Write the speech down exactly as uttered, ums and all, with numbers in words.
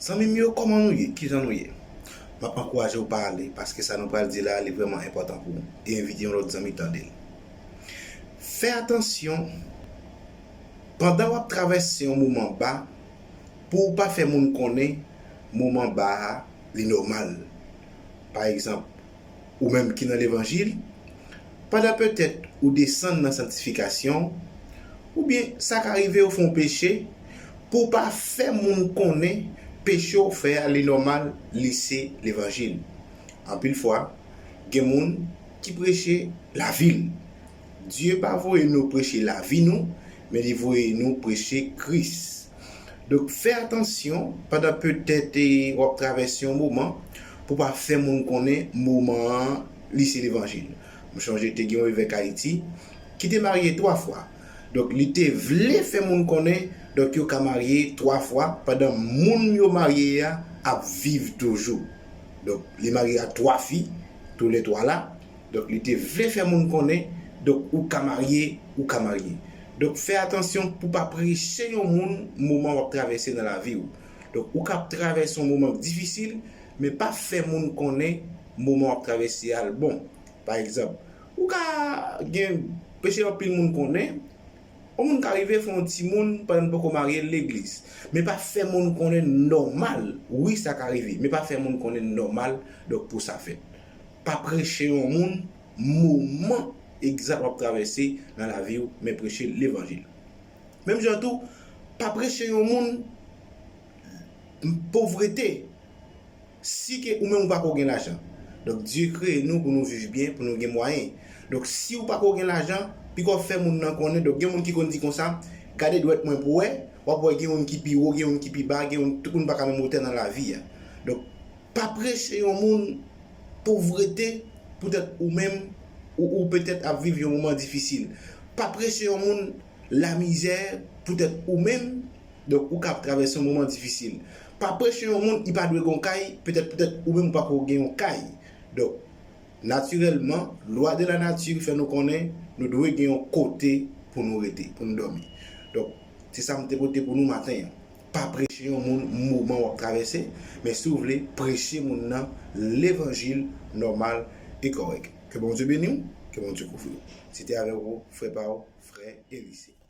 Zanmi m yo, kòman nou ye? Kijan nou ye? M ap ankouraje w pale, paske sa nou pral di la, li vrèman enpòtan pou ou. E envite yon lòt zanmi tande l. Fè atansyon, pandan w ap travèse yon moman ba, pou w pa fè moun konnen moman ba a, li nòmal. Pa egzanp, ou menm ki nan levanjil, pandan petèt ou desann nan sanktifikasyon, oubyen sa ka rive ou fè yon peche, pou w pa fè moun konnen peche w fè a, li nòmal, li se levanjil. Anpil fwa, gen moun ki preche lavi l. Dye pa voye nou preche lavi nou, men li voye nou preche Kris. Donk, fè atansyon pandan petèt, e, w ap travèse yon moman, pou pa fè moun konnen moman an, li se levanjil. M chonje te gen yon evèk Ayiti ki te marye twa fwa. Donk, li te vle fè moun konnen, donk, yo ka marye twa fwa, pandan moun yo marye a ap viv toujou. Donk, li marye a twa fi, toulètwa la. Donk, li te vle fè moun konnen, donk, ou ka marye, ou ka marye. Donk, fè atansyon pou pa preche yon moun moman w ap travèse nan lavi w. Donk, ou ka ap travèse yon moman difisil, men pa fè moun konnen moman w ap travèse a l bon. Pa egzanp, ou ka gen peche anpil moun konnen, yon moun ka rive fè yon timoun pandan l poko marye l legliz. Men pa fè moun konnen nòmal. Wi, sa ka rive, men pa fè moun konnen nòmal, donk, pou sa fèt. Pa preche yon moun moman egzat w ap travèse nan lavi w, men preche levanjil. Menm jan tou, pa preche yon moun povrete, si ke ou menm ou pa ko gen lajan. Donk, Dye kreye nou pou nou viv byen, pou nou gen mwayen. Donk, si ou pa ko gen lajan, piko w ap fè moun nan konnen. Donk, gen moun ki konn di konsa, gade dwèt mwen pou wè, w ap wè gen youn ki pi wo, gen youn ki pi ba, gen youn, tout moun pa ka menm wotè nan lavi a. Donk, pa preche yon moun povrete, poutèt ou menm, ou, ou petèt ap viv yon moman difisil. Pa preche yon moun lamizè, poutèt ou menm, donk, ou ka ap travèse yon moman difisil. Pa preche yon moun, li pa dwe gen yon kay, petèt, poutèt ou menm ou pa ko gen yon kay. Donk, natirèlman, lwa de la nati fè nou konnen nou dwe gen yon kote pou nou rete, pou nou dòmi. Donk, se sa m te pote pou nou maten an. Pa preche yon moun moman w ap travèse, men si w vle, preche moun nan levanjil nòmal e kòrèk. Ke Bondye beni w, ke Bondye kouvri w. Se te avèk ou, frè pa w, frè Elise.